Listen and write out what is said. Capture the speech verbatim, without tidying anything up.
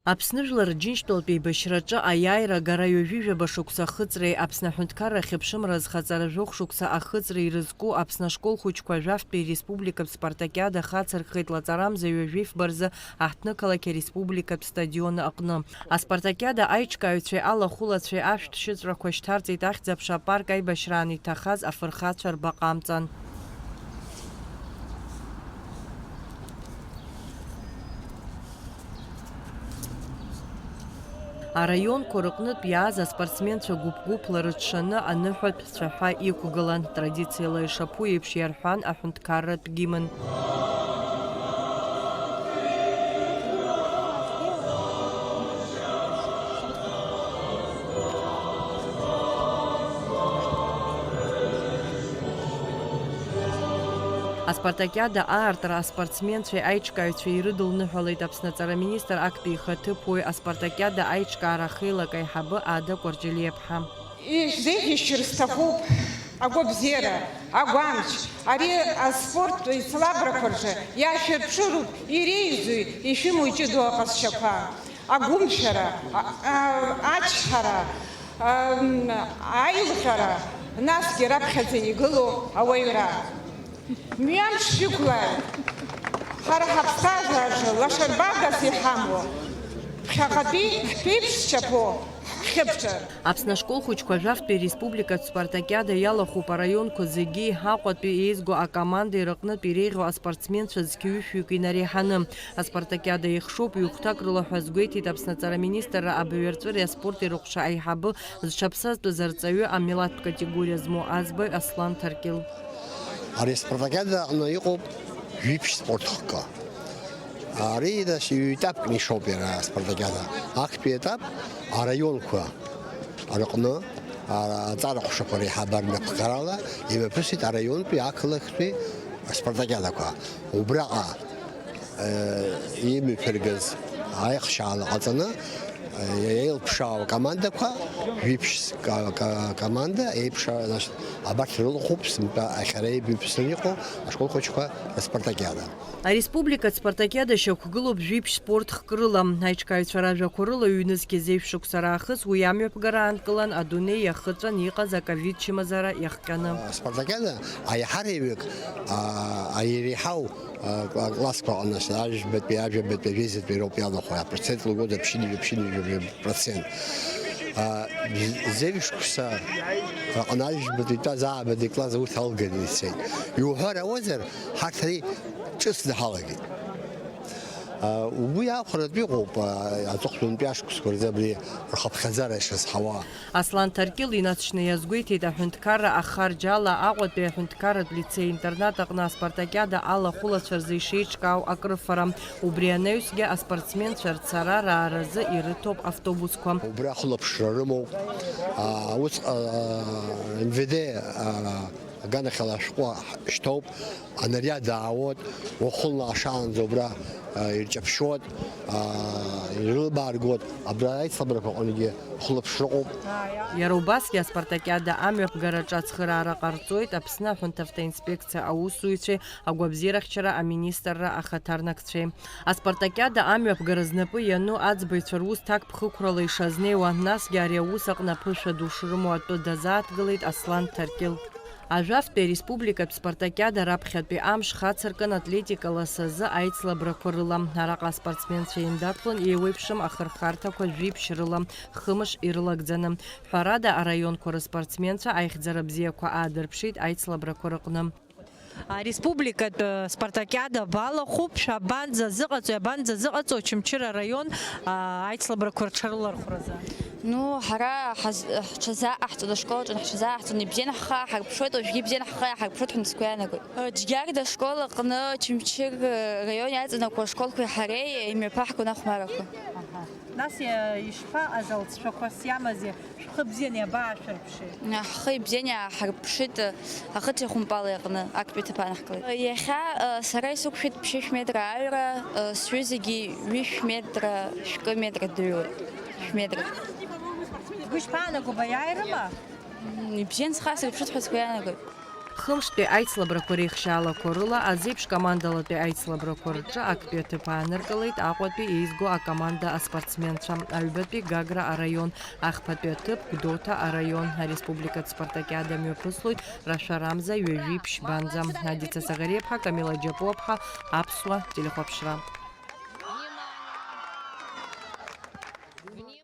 Аԥсны Жәлар Рџьынџьтәылатә еибашьраҿы аиааира агара ҩажәи жәаба шықәса ахыҵреи Аԥсны аҳәынҭқарра ахьыԥшымра азхаҵара жәохә шықәса ахыҵреи ирызку Аԥсны ашкол хәыҷқәа жәафтәи республикатә спартакиада хацыркхеит лаҵарамза ҩажәи фба рзы аҳҭнықалақь ареспубликатә стадион аҟны. Аспартакиада аиҿкааҩцәеи алахәылацәеи ашәҭ шьыҵәрақәа шьҭарҵеит ахьӡ-аԥша апарк аибашьраан иҭахаз афырхацәа рбаҟа амҵан. Араионқәа рыҟнытә иааз аспортсменцәа гәыԥ-гәыԥла рыҽшаны аныҳәатә цәаҳәа иқәгылан, традициала ишаԥу еиԥш иарҳәан аҳәынҭқарратә гимн. Аспартакиада аартра аспортсменцәеи аиҿкааҩцәеи ирыдылныҳәалеит Аԥсны аҵара министр актәи ихаҭыԥуаҩ, аспартакиада аиҿкаара ахеилак аиҳабы Ада Кәарҷелиаԥҳа. Ишәзеиӷьасшьар сҭахуп агәабзиара, агәамч, ари аспорттә еицлабрақәа рҿы иаашәырԥшыроуп иреиӷьӡоу, ишәымоу иҷыдоу аҟазшьақәа, агәымшәара, а-, а-, ачҳара, ам, аилҟьара, насгьы раԥхьаӡа игылоу ауаҩра. Мҩамш шәықәлааит! Ҳара ҳаԥсҭазаараҿы лашарбагас иҳамоу, ԥхьаҟатәи ҳԥеиԥш зчаԥо ҳхьыԥҿар. Аԥсны ашкол хәыҷқәа жәафтәи республикатә спартакиада иалахәуп араионқәа зегьы, Аҟәатәи еизго акомандеи рыҟнытә иреиӷьу аспортсменцәа зқьи ҩышәҩык инареиҳаны. Аспартакиада еихшоуп ҩ-хәҭак рыла ҳәа азгәеиҭеит Аԥсны аҵара министрра абаҩарҵәыреи аспорти рыҟәша аиҳабы, зҽаԥсазтәыз арҵаҩы амилаҭтә категориа змоу аӡбаҩ Аслан Ҭаркьыл. Ари аспартакиада аҟны иҟоуп жәиԥшь спорт хкы. Ари, нас, ҩ-етапкны ишоуп иара аспартакиада. Актәи етап араионқәа рыҟны, а, аҵара ҟәшақәа реиҳабы рмҩаԥгарала имҩаԥысит араионтәи ақалақьтәи аспартакиадақәа. Убраҟа, э, имҩаԥыргаз аихшьаала ҟаҵаны, э, еилԥшаау акомандақәа, жәиԥшь ка-, ка-, команда еиԥша-, значит, абарҭ рылахәуп сынтәа ахьара имҩаԥысны иҟоу ашкол хәыҷқәа рыспартакиада. Ареспубликатә спартакиада шьақәгылоуп жәиԥшь спорт хкы рыла. Аиҿкааҩцәа ражәақәа рыла, ҩнызқьи зеижә шықәса раахыс уи амҩаԥгара аанкылан, адунеи иахыҵәан иҟаз аковид чымазара иахҟьаны. Аспартакиада аиҳараҩык, а, иреиҳау, а, кла-, классқәа аҟны, ажәабатәи, ажәабатәи, ажәеизатәи роуп иалахәу, апроцент лугода ԥшьынҩажәи, ԥшьынҩажәи процент. А, зеижә шықәса аҟны ажәабатәи итәаз аабатәи класс урҭ алганы ицеит. Иуҳәар ауазар, ҳарҭ ари ҿыцны ҳалагеит. А, угәы иахәаратәы иҟоуп, а, аҵыхәтәантәи ашықәсқәа рзы абри рхыԥхьаӡара ишазҳауа. Аслан Ҭаркьыл инаҵшьны иазгәеиҭеит аҳәынҭқарра ахарџь ала Аҟәатәи аҳәынҭқарратә лицеи-интернат аҟны аспартакиада алахәылацәа рзы ишеиҿкаау акрыфара. Убри анаҩсгьы аспортсменцәа рцара рааразы ирыҭоуп автобусқәа. Убри ахылаԥшра рымоуп. А, ус, а, М В Д, а, аганахьала ашәҟәы шьҭоуп. Анариад аауеит, уахынла ашаанӡа убра, а, ирҷаԥшьуеит, а, ирылбааргоит, абра аицлабрақәа аҟынгьы хылаԥшра ыҟоуп. Иара убасгьы аспартакиада амҩаԥгараҿы ацхыраара ҟарҵоит Аԥсны аҳәынҭавтоинспекциа аусзуҩцәеи агәабзиарахьчара аминистрра ахаҭарнакцәеи. Аспартакиада амҩаԥгара знапы иану аӡбаҩцәа рус ҭакԥхықәрала ишазнеиуа, насгьы ари аус аҟны аԥышәа ду шрымоу атәы дазааҭгылеит Аслан Ҭаркьыл. Ажәафтәи ареспубликатә спартакиада раԥхьатәи амш хацыркын атлетика ласазы аицлабрақәа рыла. Араҟа аспортсменцәа еиндаҭлон еиуеиԥшым ахырхарҭақәа жәиԥшь рыла, хымш ирылагӡаны. Ҳәарада, араионқәа рыспортсменцәа аихьӡара бзиақәа аадырԥшит аицлабрақәа рыҟны. Ареспубликатә спартакиада балахәуп, шәабанӡазыҟаҵо, иабанӡазыҟаҵо Очамчыра араион, а, аицлабрақәа рҽарылархәразы? Ну, ҳара ҳаз-, ҳҽазааҟаҳҵон, ашкол аҿы ҳҽазааҳҵон, ибзианы ҳхы ааҳарԥшуеит, уажәгьы ибзианы ҳхы иааҳарԥшуеит ҳәа сгәы иаанагоит. Џьгьарда ашкол аҟны Очамчыра раион иаҵанакуа ашколқәеи ҳареи имҩаԥаҳгон ахәмаррақәа. Аҳа. Нас иа-, ишԥаҟаз, алҵшәақәас иамази, шәхы бзианы иабаашәырԥши? Ҳхы ибзианы иааҳарԥшит, ахы-цәеи ахәымпали аҟны актәи аҭыԥ анаҳкылеит. Иахьа, сара исықәшәеит ԥшьышә метра аҩра, сҩызагьы ҩышә метра, шәкы метра дыҩуеит. Шә метра. Шәгәы ишԥаанаго, баиааирыма? М, ибзиан, схы аасырԥшит ҳәа сгәы иаанагоит. Хымштәи аицлабрақәа реихшьаалақәа рыла азеиԥш командалатәи аицлабрақәа рҿы актәи аҭыԥ ааныркылеит Аҟәатәи еизго акоманда аспортсменцәа. Аҩбатәи Гагра араион, ахԥатәи аҭыԥ Гәдоуҭа араион. Ареспубликатә спартакиада мҩаԥыслоит рашәарамза ҩажәи ԥшьбанӡа. Адица Саӷариаԥҳа, Камила Џьапуаԥҳа, Аԥсуа телехәаԥшра.